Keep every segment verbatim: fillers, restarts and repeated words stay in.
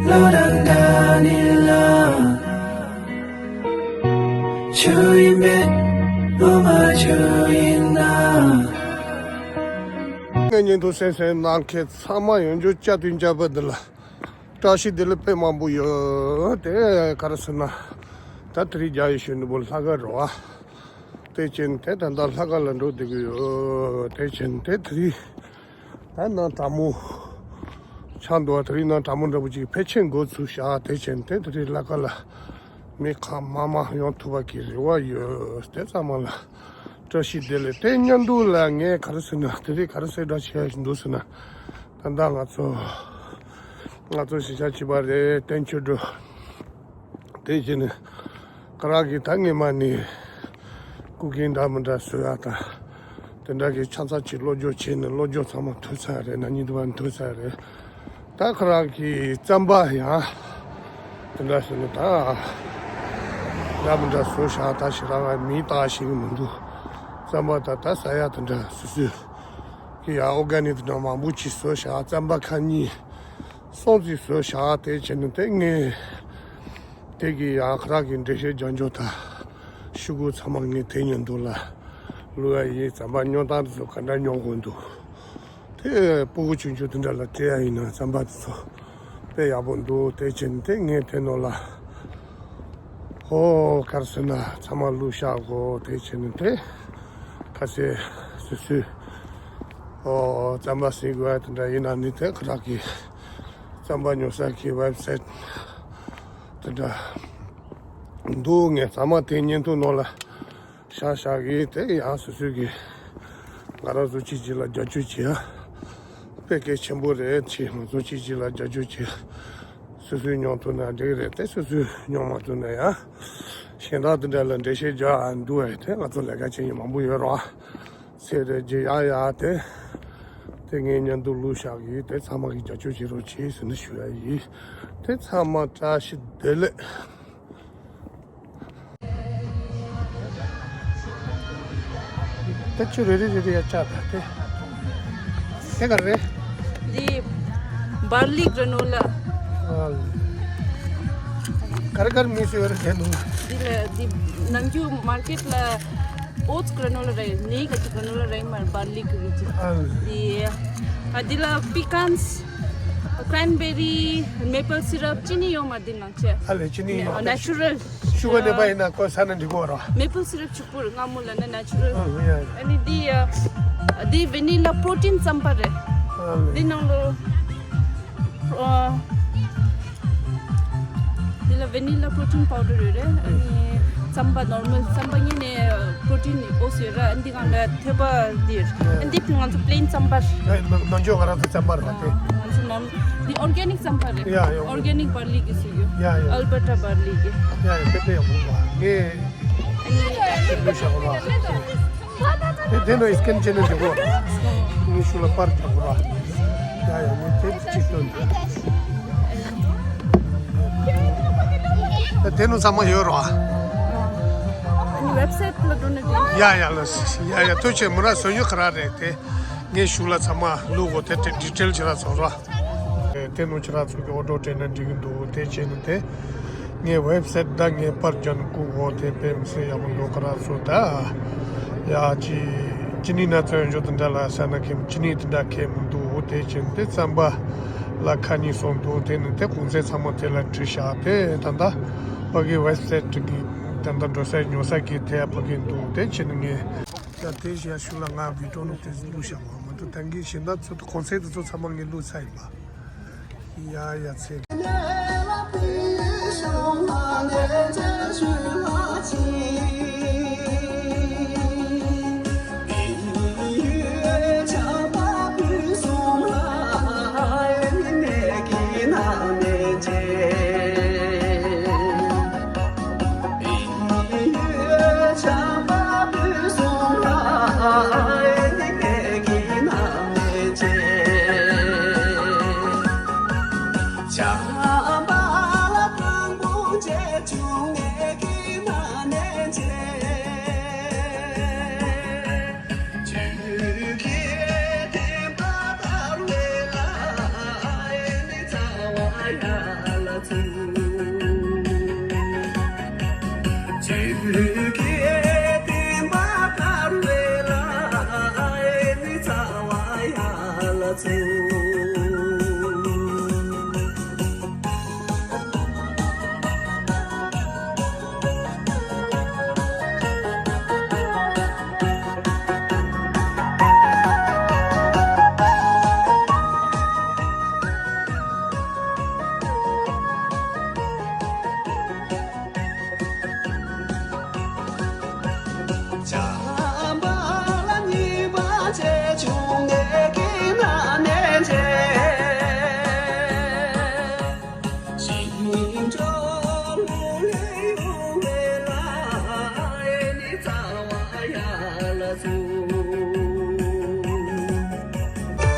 བློ་རང་འདྲ་ནི་ལ། ཆུ་ཡིན་མེད་བློ་མ་ཆུ་ཡིན་ན། ངའི་བརྙན་ཐུང་གསན་གསན་གནང་མཁན་ཚང་མ་ཡོང་རྒྱུ་བཅའ་དུས་འཇགས་པ་འདི་ལ་བཀྲ་ཤིས་བདེ་ལེགས་དཔེ་མང་པོ་ཡོད། དེ་ག་རེ་ཟེར་ན། ད་དེ་རིང་རྒྱ་ཡི་གཞོན་ནུ་བོ་ལྷག་དཀར་རེད་བ། དེ་ཕྱིན་དེ་ད་ལྟ་ལྷག་དཀར་ལ་འགྲོ་བསྡད་ཀྱི་ཡོད། དེ་ཕྱིན་དེ་དེ་རིང་ད་ནང་གྲང་མོ་ཆགས་འདུག་དེ་རིང་ནང་གྲང་མོ་འདྲ་པོ་ཅིག་ཕལ་ཆེར་འགོ་ཚུགས་ཤག་དེ་ཕྱིན་དེ་དེ་རིང་ལྷག་དཀར་ལ་མི་ཁ་མ་མ་ཡོང་ཐུབ་པ་གི་རེ་བ་ཡོད། དེ་ཚང་མ་ལ་བཀྲ་ཤིས་བདེ་ལེགས། དེ་མཉམ་དུ་ལ་ངས་ག་རེ་ཟེར་ན་དེ་རིང་ག་རེ་གསལ་བསྒྲགས་བྱེད་ཡ་ཞིག་འདུག་ཟེར་ན། ད་ལྟ་ང་ཚོ་ང་ཚོ་གཞིས་ཆགས་གཅིག་པ་རེད། བསྟན་ཆོས་སྒྲོན། དེ་བཞིན་ཁོ་རང་གིས་ད་སྔོན་མ་ནས་སྐུ་རྒྱན་འདྲ་མི་འདྲ་བཟོ་ཡག་དང་། དེ་འདྲ་གི་ཆ་ཚང་ཅིག་སློབ་སྦྱོང་བྱས་ནས་སློབ་སྦྱོང་ཚང་མ་ཐོན་ཚར་རེད། ན་ནིང་དུ་བ་ཐོན་ཚར་རེད། ད་ཁོ་རང་གིས་རྩམ་པ་ཡང་དེ་འདྲ་བཟོས་ནས་ད་འདྲ་མི་འདྲ་བཟོ་བཞག་ད་ཞེ་དྲག་མིང་བཏགས་ཤེས་ཀྱི་མི་འདུག་རྩམ་པ་ད་ད་ཟ་ཡག་དེ་འདྲ་སོ་སོས་ཀྱི་ཡང་ཨོར་ག་ནིག་དེ་འདྲ་མང་པོ་ཅིག་བཟོ་བཞག་རྩམ་པ་ཁ་ཉིན་སོང་ཙིག་བཟོས་བཞག་དེ་བྱས་ནས་དེ་ངས་དེ་གི་ཡང་ཁོ་རང་གི་འགྲེལ་བཤད་རྒྱག་འཇོག་དང་ཤོག་གུ་ཚང་མ་ངས་དེ་ཉིན་འདུག་ལ་བླུག་ཡ་ཡིན། རྩམ་པ་སྨྱོ་སྟངས་དེ་ཚོ་ག་འདྲ་སྨྱོ་དགོས་འདུག་དེ་སྤུ་གུ་ཆུང་ཆུང་དེ་འདྲ་ལ་སྤྲད་ཡ་ཡིན་ན་རྩམ་པ་དེ་ཚོ་དཔེ་ཡག་པོ་འདུག་དེ་བྱས་ནས་དེ་ངས་དེ་ནང་ལ། ཨོ་ག་རེ་ཟེར་ན་ཚང་མ་བླུགས་བཞག་གོ་དེ་བྱས་ནས་དེ་ཁ་ཟས་སོ་སོས་ཨོ་རྩམ་པ་ཟ་དགོས་ཡ་དེ་འདྲ་ཡིན་ན་ནི་དེ་ཁོ་རང་གི་རྩམ་པ་ཉོ་ས་གི་ཝེབ་སའིཊ་དེ་འདྲ་འདུག་ངས་ཚང་མ་དེ་བརྙན་ཐུང་ནང་ལ་བཞག་བཞག་གི་དེ་ཡང་སོ་སོས་ཀྱི་ང་རང་ཚོ་གཅིག་གཅིག་ལ་རྒྱབ་སྐྱོར་བྱེད་ཡ་དཔེ་གལ་ཆེན་པོ་རེད། ཅེས་ང་ཚོ་གཅིག་གཅིག་ལ་རྒྱབ་སྐྱོར་བྱེད། སོ་སོས་མྱོང་ཐུབ་ན་འགྲིག་རེད་དེ་སོ་སོས་མྱོང་མ་ཐུབ་ན་ཡང་གཞན་དག་དེ་འདྲ་ལ་འགྲེལ་བཤད་རྒྱག་ཨ་འདུག་ཨེ་དེ་ང་ཚོ་ལས་ཀ་བྱེད་མཁན་མང་པོ་ཡོད་རེད་བ། ཚེ་རེ་རྗེས་ཡག་ཡག་དེ་དེ་ངའི་མཉམ་དུ་བླུགས་བཞག་གི་དེ་ཚང་མ་གི་རྒྱབ་སྐྱོར་བྱེད་རོགས་བྱེད་ཟེར་ནས་ཞུ་ཡ་ཡིན། དེ་ཚང་མ་བཀྲ་ཤིས་བདེ་ལེགས། ད་ཆུ་རེ་རེ་རེ་རེ་ཡ་ཆགས་ད་དེ། དེ་ག་རེ། འདི་བར་ལི་གྷ་ར་ནོ་ལ། ཨ་ལེ། ག་རེ་ག་རེ་མི་སུ་ཡོད་རེད་དེ་འདུག་འདི་ལ་འདི་ནམ་རྒྱུན་མར་ཀེཊ་ལ་ཨོ་ཊི་གྷ་ར་ནོ་ལ་རེད། ནི་ག་ཅི་གྷ་ར་ནོ་ལ་རེད་མར་བར་ལི་གྷ་ར་ཅི། ཨ་ལེ། འདི་ཨ་འདི་ལ་པི་ཀན་སི། ཀྲན་བེ་རི། མེ་པལ་སི་རབ། ཅི་ནི་ཡོད་མ་འདི་ནང་ཆེ། ཨ་ལེ་ཅི་ནི་ཡོད། ནེ་ཅུ་རལ། ཤུ་གར་ནི་པ་ཡིན་ན་ཁོ་ས་ན་འགྲིག་གོ་ར། མེ་པལ་སི་རབ་གཅིག་པུར་སྔ་མོ་ལ་ན་ནེ་ཅུ་རལ། ཨ་ཡ་ཡ། ཨ་ནི་འདི་ཡ། འདི་ཝེ་ནི་ལ་པྲོ་ཊིན་རྩམ་པ་རེད། ཨ་ལེ། འདི་ནང་ལོ། ཨ། འདི་ལ་ཝེ་ནི་ལ་པྲོ་ཊིན་པའུ་ཌར་ཡོད་རེད། ཨ་ནི་རྩམ་པ་ནོར་མལ་རྩམ་པ་གཉིས་ནས་པྲོ་ཊིན་ཨོ་སི་ཡོད་ར། ཨ་འདི་གང་ལ་ཐོད་པ་འདིར། ཨ་འདི་ང་ཚོ་པི་ལེན་རྩམ་པ། ཨ་ནོ་ཇོ་ང་རང་ཚོ་རྩམ་པ་རེད་དེ། ང་ཚོ་ནོར་འདི་ཨོར་གེ་ནིག་རྩམ་པ་རེད། ཡ་ཡ། ཨོར་གེ་ནིག་བར་ལི་གི་སུ་ཡོད། ཡ་ཡ། ཨལ་བར་ཊ་བར་ལི་གི། ཡ་ཡ་དེ་དཔེ་ཡག་པོ་འདུག་ངས། ཨ་ནི་ཞིབ་འཇུག་བྱ་དགོས་ར། དེ་དེ་ནང་སི་ཀེན་བྱས་ནས་འགྲིག་གོ། ངས་ཤུགས་ལ་པར་རྒྱག་དགོས་ར། ཡ་ཡ་ངས་དེབ་གཅིག་སྟོན། དེ་ནང་ཚང་མ་ཡོད་ར། ཝེབ་སའིཊ་ལ་འགྲོ་ན་འགྲིག་ཡ་ཡ་ལ་ཡ་ཡ་ཐུགས་ཆེ། མོ་ར་སོ་ཡོད་ཁ་ར་རེད་དེ། ངས་ཤུགས་ལ་ཚང་མ་བླུག་གོ། དེ་དེ་ཌི་ཊེལ་ཅིག་ར་ཚོགས་ར། དེ་ནང་ཁྱེད་རང་ཚོ་གི་ཨོ་ཌར་སྤྲད་ན་འགྲིག་གི་འདུག་དེ་བྱས་ནས་དེ་ངས་ཝེབ་སའིཊ་ད་ངས་པར་རྒྱག་ནས་བསྐུར་གོ། དེ་དཔེ་མི་སྲིད་ཡག་པོ་འདུག་ཁོ་རང་ཚོ་ད་ཡ་ཅི་ཅི་ནི་ན་ཚོད་འཇོག་དེ་འདྲ་ལ་ས་ན་ཁེམ་ཅི་ནི་དེ་འདྲ་ཁེམ་མི་འདུག་དེ་བྱས་ནས་དེ་རྩམ་པ་ལ་ཁ་ཉིན་སོང་འདུག་དེ་ནི་དེ་གོང་ཚད་ཚང་མ་དེ་ལ་བྲིས་བཞག་དེ་ད་ལྟ་ཕ་གི་ཝེབ་སའིཊ་གི་ད་ལྟ་འགྲོ་ས་ཉོ་ས་གི་དེ་ཕ་གི་འདུག་དེ་བྱས་ནས་ངས་ད་དེ་བཞག་ཤུགས་ལ་ང་བི་ཌིའོ་ནང་དེ་བླུགས་བཞག་པ་མ་གཏོགས་ད་གིན་གཞན་དག་ཚོ་གོང་ཚད་དེ་ཚོ་ཚང་མ་ངས་བླུགས་ཚར་ཡིན་པ། ཡ་ཡ་ཚེ།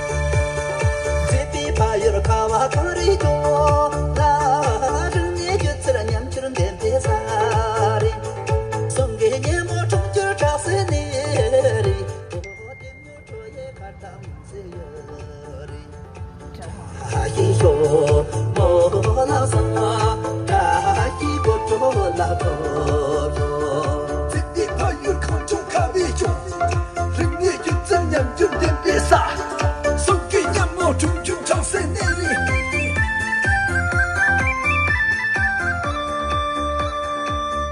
མཛེས་པའི་ཕ་ཡུལ་ཁ་བ་གངས་རིའི་ལྗོངས་ལ། རིག་གནས་སྒྱུ་རྩལ་ཉམས་འགྱུར་ལྡན་པའི་ས་རེད། གསུང་གི་སྙན་མོ་འཁྲུངས་འགྱུར་བྲག་སྲིན་ནས་རེད། ལྡེ་མོ་ཁྲོ་ཡི་ཁ་བཏགས་མི་ཚེ་ཡོད་རེད། བཀྲ་ཤིས་ཤོག་མོ་ལགས་སོ། བཀྲ་ཤིས་སྒོ་དྲུག་ལ་ཐོབ་ཤོག་ཚིག་འདི་ཕ་ཡུལ་ཁམས་ལྗོངས་ཁ་བའི་ལྗོངས། རིག་གནས་སྒྱུ་རྩལ་ཉམས་འགྱུར་ལྡན་པའི་ས། གསུང་གི་སྙན་མོ་འཁྲུངས་འགྱུར་བྲག་སྲིན་ནས་རེད།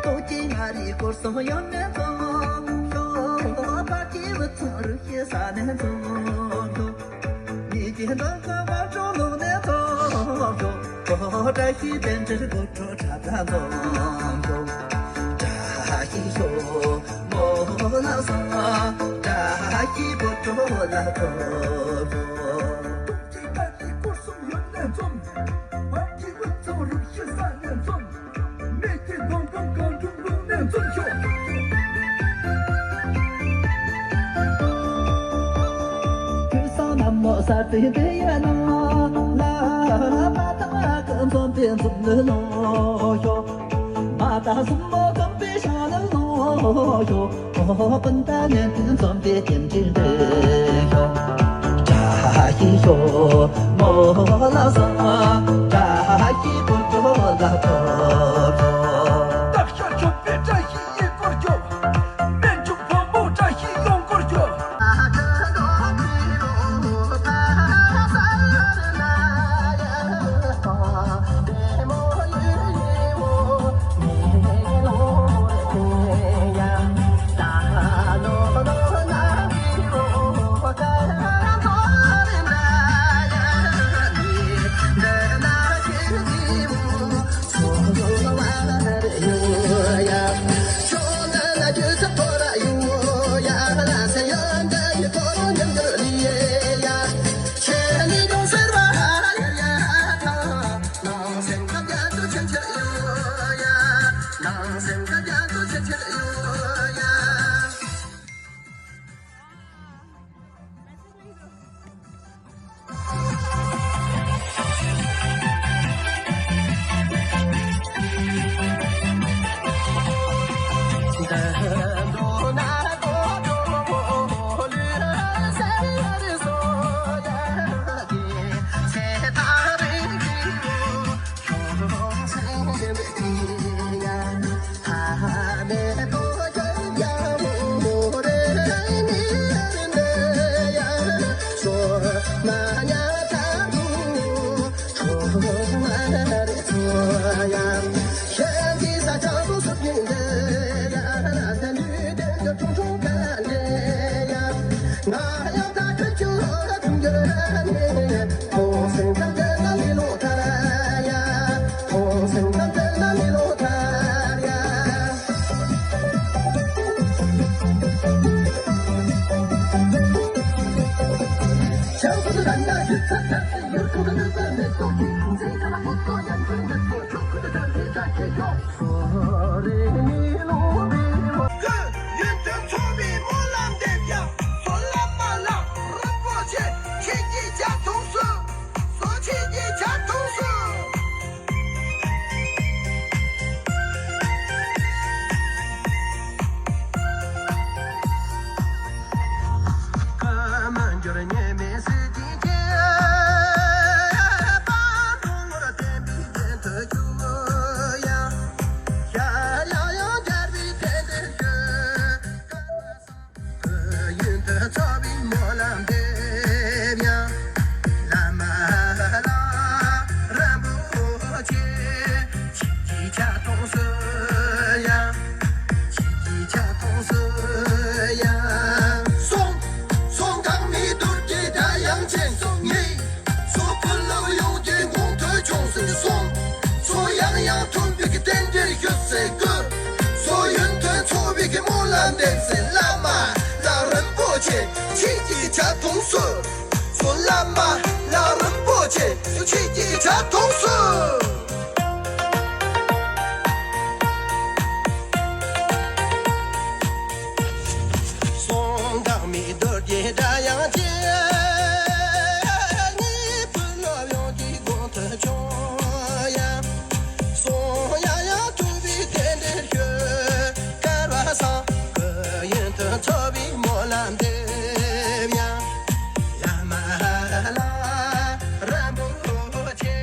སྟོད་ཀྱི་མངའ་རིས་སྐོར་གསུམ་ཡུལ་ནས་འཛོམས་ཤོག་བར་གྱི་དབུས་གཙང་རུ་བཞི་ས་ནས་འཛོམས་ཤོག་ཉིད་ཀྱི་འདོད་དགུ་བར་སྤྲོ་ལུགས་ནས་འཛོམས་ཤོག་བཀྲ་ཤིས་དཔལ་འབྱོར་དགུ་ཁྲོ་ཁྲ་ཁྲ་འཛོམས་ཤོག་བཀྲ་ཤིས་ཤོག་མོ་ལགས་སོ། བཀྲ་ཤིས་དགུ་ཁྲོ་ལ་ཐོབ་ཤོག་སྟོད་ཀྱི་མངའ་རིས་སྐོར་གསུམ་ཡུལ་ནས་འཛོམས། བར་གྱི་དབུས་གཙང་རུ་བཞི་ས་ནས་འཛོམས། སྨད་ཀྱི་མདོ་ཁམས་སྒང་དྲུག་ལུང་ནས་འཛོམས་ཤོག་དུས་སང་ནམ་མོ་གསར་པའི་དུས་ཡ་ནང་ལ། པ་དང་ཨ་ཁུ་འཛོམས་པའི་འཛོམས་ནུས་ལོངས་ཤོག་མ་དང་སྲིན་མོ་སྐམ་པའི་ཞག་ནི་ལོངས་ཤོག་སྤུན་ཟླ་ངན་དུ་འཛོམས་པའི་རྟེན་འབྲེལ་འགྲིག་ཤོག་བཀྲ་ཤིས་ཤོག་མོ་ལགས་སོ། བཀྲ་ཤིས་དགུ་ཁྲོ་ལ་ཐོབ་ཤོག་སྟག་ཤར་ཆོས་འཕེལ་བཀྲ་ཤིས་ཡིད་སྐོར་ཤོག་སྨན་ལྗོངས་བོན་པོ་བཀྲ་ཤིས་ཡོང་སྐོར་ཤོག་ཡོན་ཏན་ཚོགས་པའི་སྨོན་ལམ་འདེབས་ཡ། བསོད་ནམས་མ་ལགས་རིན་པོ་ཆེ། ཁྱེད་ཀྱི་ཇ་འཐུང་སོང་། བཟོ་ཁྱེད་ཀྱི་ཇ་འཐུང་སོང་། བསྟན་འཛིན་བླ་མ་ལགས་རིན་པོ་ཆེ་ཁྱེད་ཀྱི་ཇ་འཐུང་སོང་། སོང་། བླ་མ་ལགས་རིན་པོ་ཆེ་ཁྱེད་ཀྱི་ཇ་འཐུང་སོང་། སོང་། འགག་མེད་རྡོ་རྗེ་སྒྲ་དབྱངས་ཀྱིས། གཉིས་ཕུ་ལོ་ཡོངས་ཀྱི་དགོངས་དོན་ཆོས་དབྱིངས། སོང་། ཡང་ཡང་ཐུགས་པའི་རྟེན་འབྲེལ་ཞུ། སྐལ་བ་བཟང་། སྐུ་ཡོན་དུ་འཚོ་བའི་སྨོན་ལམ་འདེབས་ཡ། བླ་མ་ལགས་རིན་པོ་ཆེ།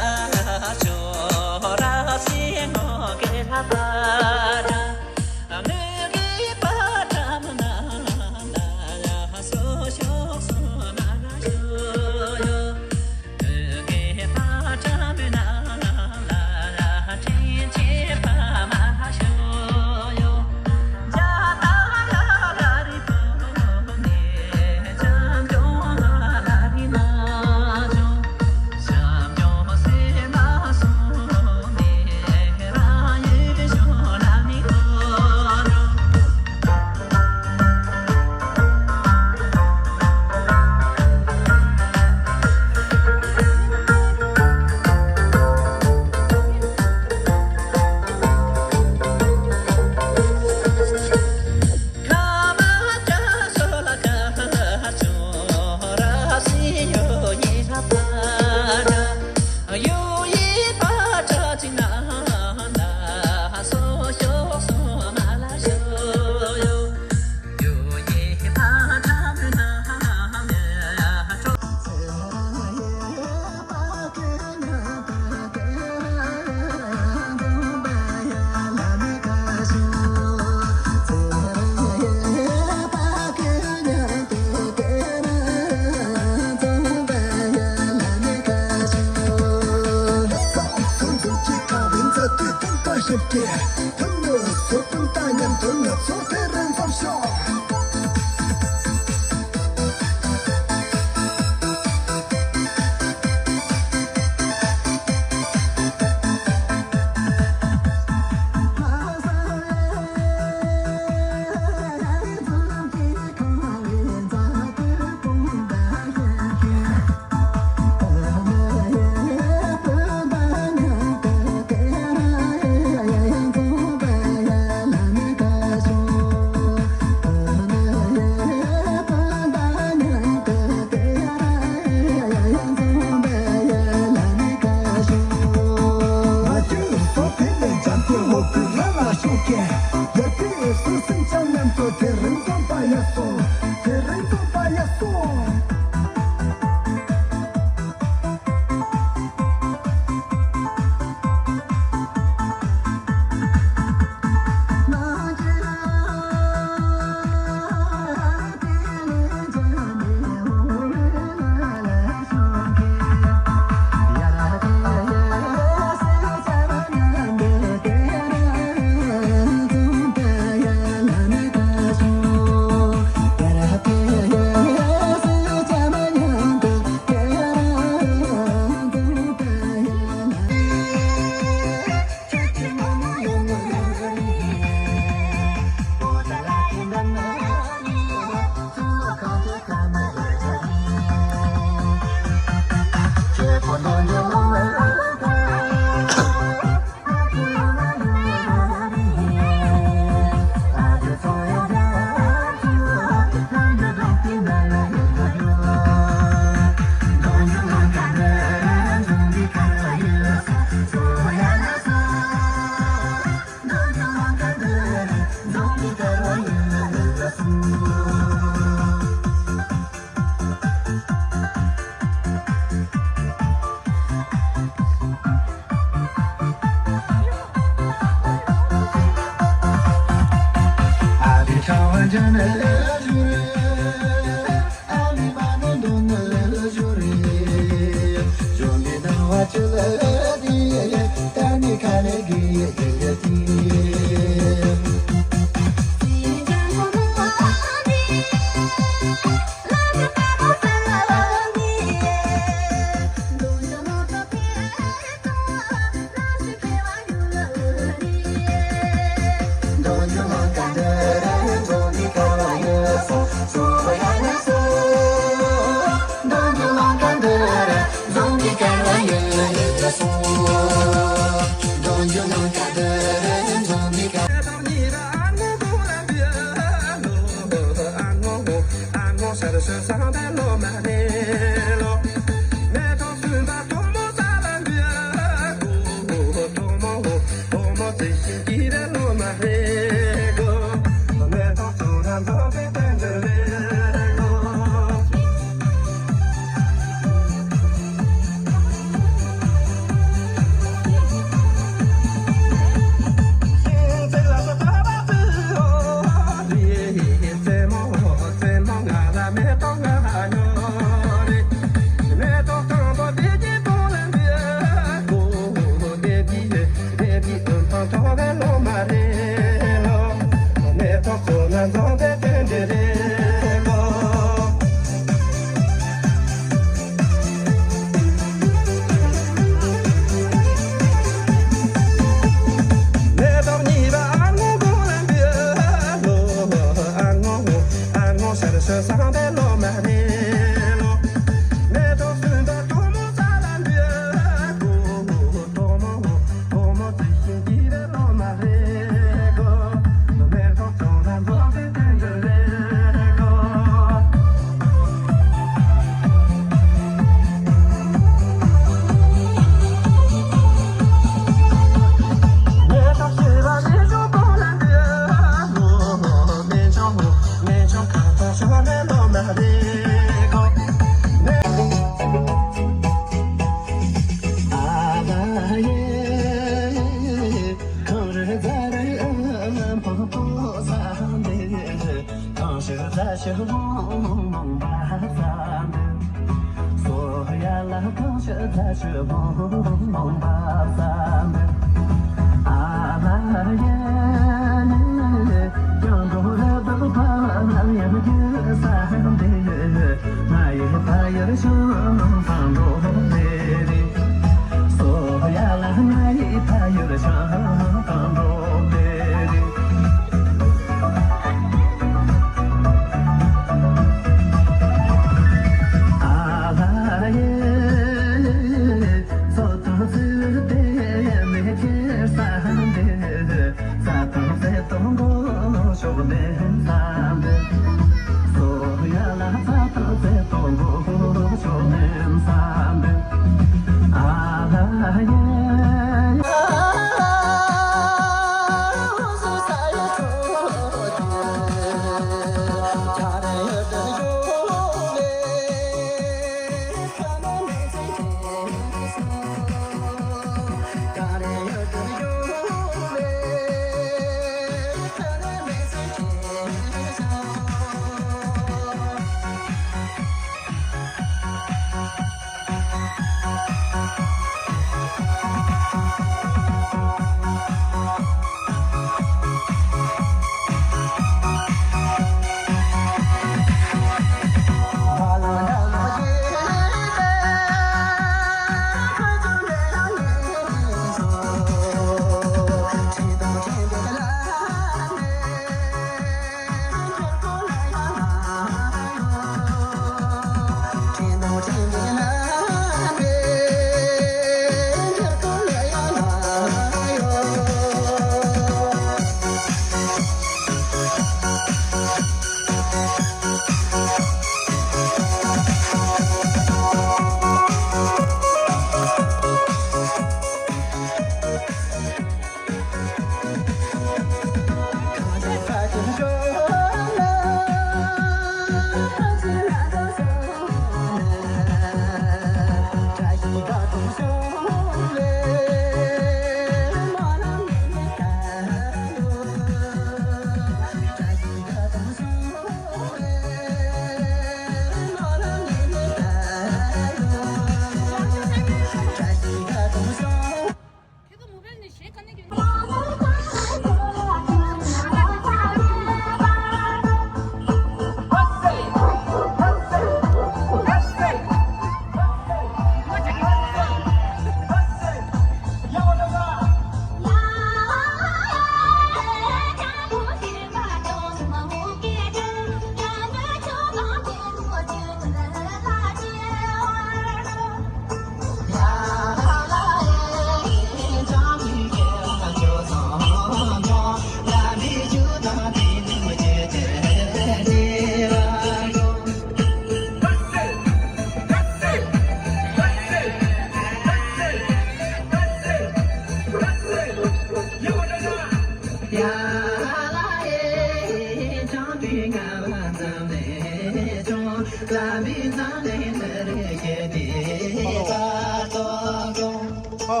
ཨ།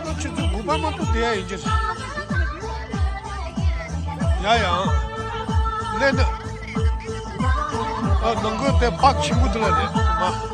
ང་ཚོ་ཆུ་ཚོད་དགུ་པ་མ་གཏོགས་བསྡད་ཡ་ཡིན་གྱི་རེད། ཡ་ཡ། ལས་ན། ཨ། ནང་ཁུལ་དེ་པག་ཆེན་པོ་དེ་ལ་རེད་མ།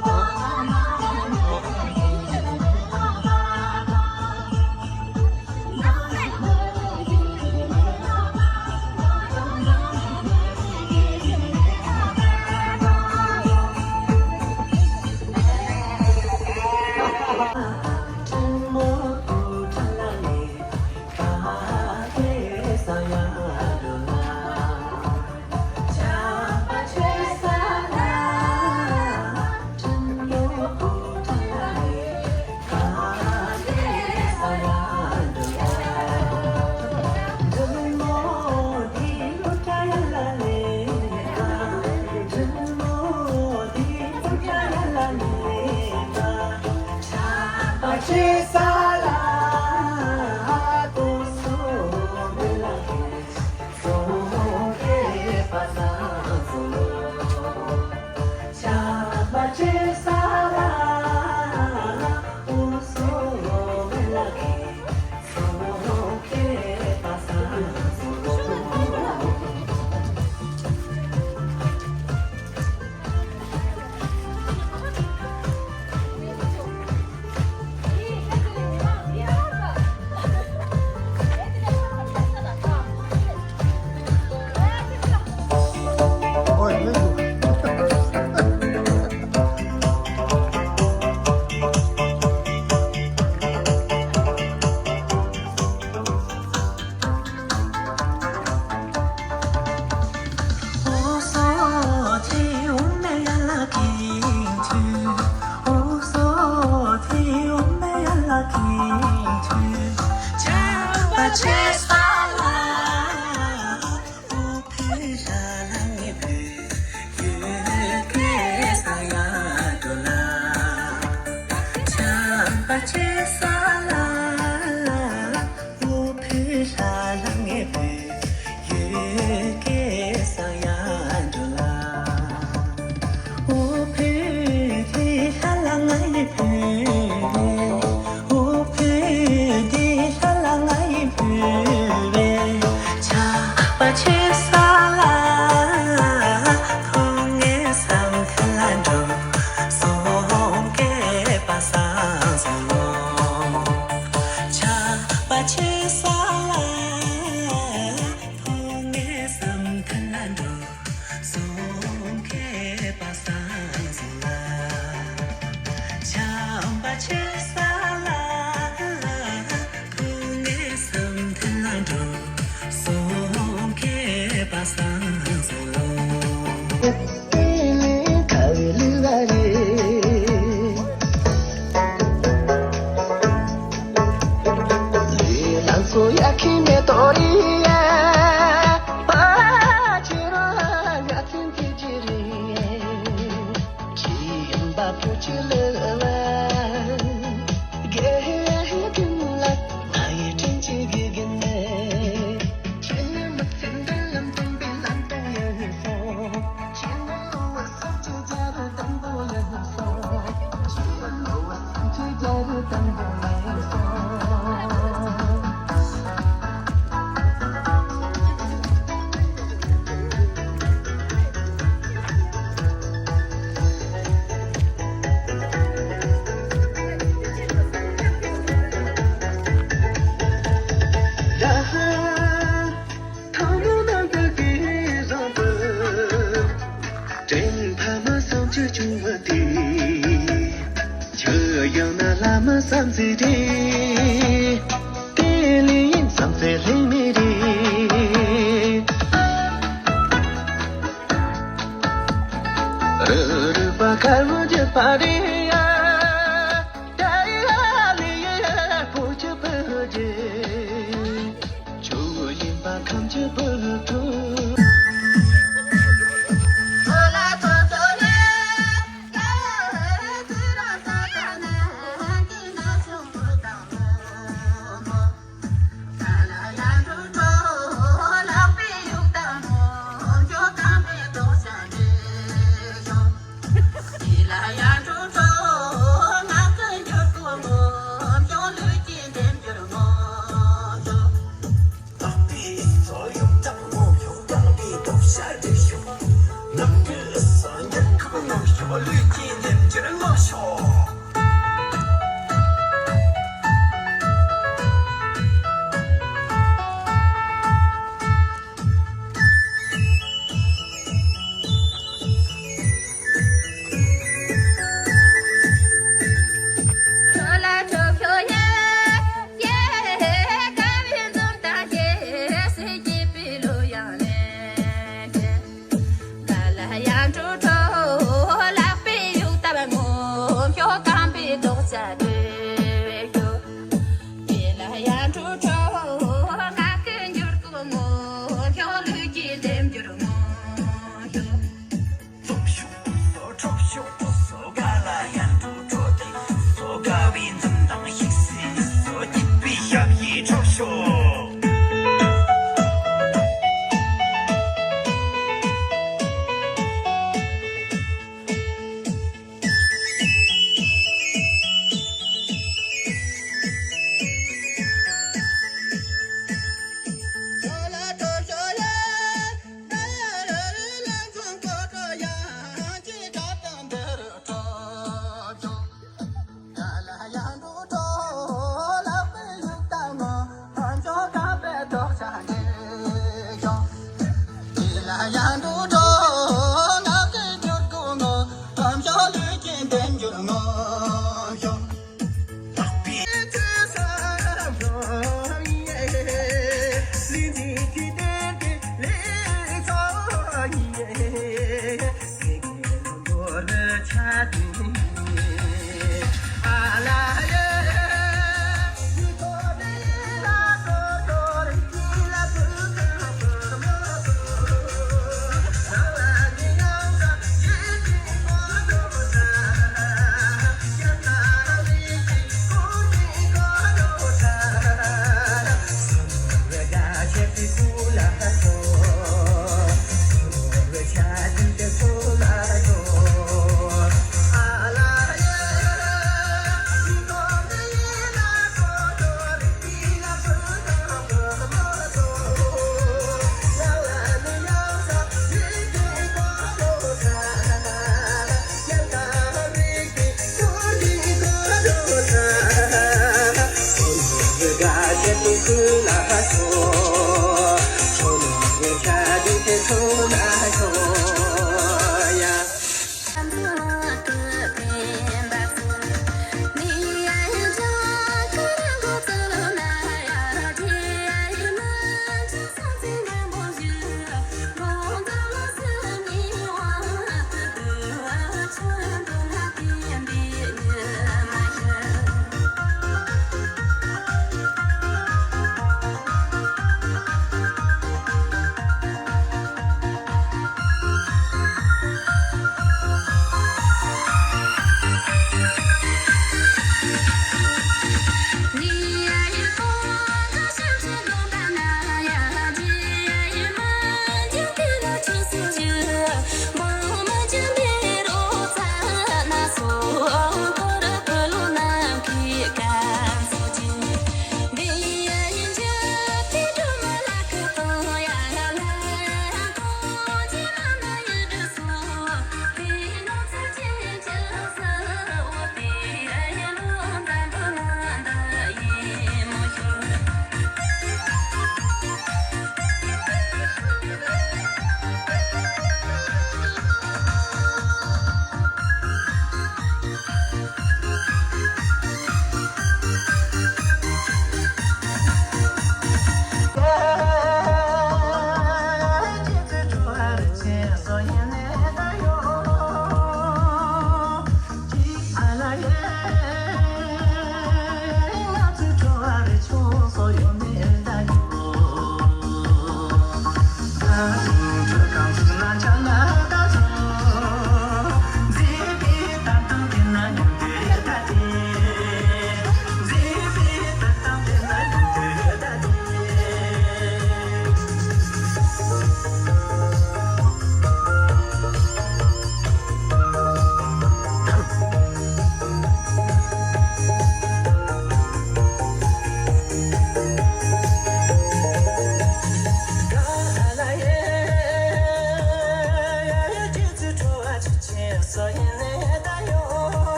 དྲིན་ཕ་མ་བསམ་བྱ་ཆུང་བ་དེ། ཆུ་ཡང་ན་ལ་མ་བསམ་ཚེ་དེ། དེ་ལས་ཡིན་བསམ་ཚེ་ལྷིང་མེད་དེ། རུ་རུ་པ་དཀར་མོ་རྒྱུད་པ་དེ་ཡ། ད་ཡ་ལི་ཡ་ཕོ་ཆུ་ཕོ་རྒྱུད། ཆུ་ཡིན་པ་ཁམས་ཀྱི་བུ་ཕྲུག་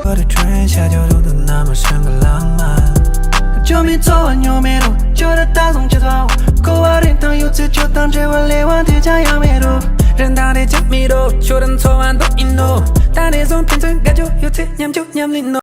བོད་ཁྲོན་ཤར་རྒྱག་རུ་དུ་ན་མ་ཧྲང་གི་ལང་མ། ཇོ་མི་ཚོ་བ་ཉོ་མེ་རུ་ཇོ་ར་ད་སོང་ཅི་ཚ་བ། ཀོ་བ་རིན་ཐང་ཡོད་ཚེ་ཇོ་དང་འབྲེལ་བ་ལེ་བ་དེ་ཅང་ཡང་མེ་རུ། རིན་ཐང་རེ་ཅག་མི་རུ་ཇོ་ར་ཚོ་བ་འདོག་ཡིན་ནོ། ད་རེ་སོང་ཕན་ཚུན་དགའ་ཇོ་ཡོད་ཚེ་ཉམ་ཇོ་ཉམ་ལིན་ནོ།